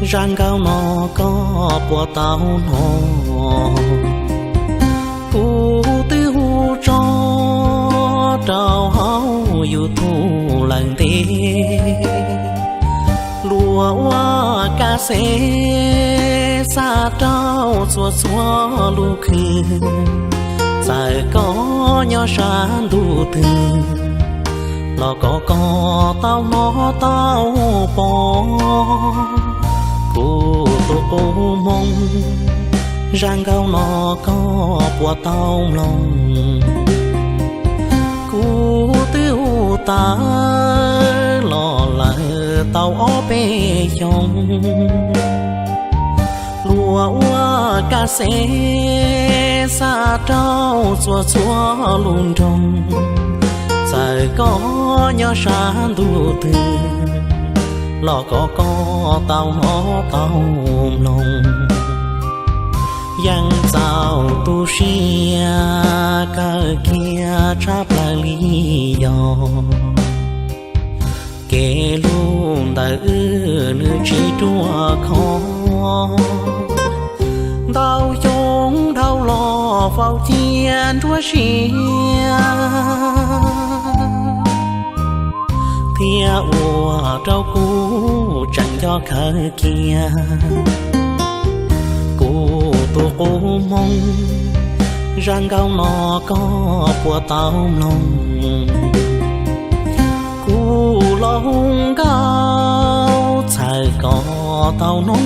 Zaj nkauj no koj puas tau hnov? Kuv twb hu tso rau hauv YouTube lawm ntev, luag ua kas xev xa rau txhua txhua lub khw. Txawm koj nyob sab ntuj twg los kom koj tau hnov tau pom kuv tus qub hmoob. Zaj nkauj no koj puas tau mloog? Kuv twb hu tawm los lawm tau ob peb xyoos, luag ua kas xev xa rau txhua txhua lub nroog. Txawm koj nyob sab ntuj twg los kom koj tau hnov tau mloog. Yeej txaus tu siab kawg kiag tshaj plaws li yog kev hlub ntawm wb nws tsis ruaj khov. Ntau xyoo dhau los faus cia nruab siab, thiab ua rau kuv tseem nco kawg kiag kuv tus qub hmoob. Zaj nkauj no koj puas tau mloog? Kuv los hu nkauj txhawm kom tau hnov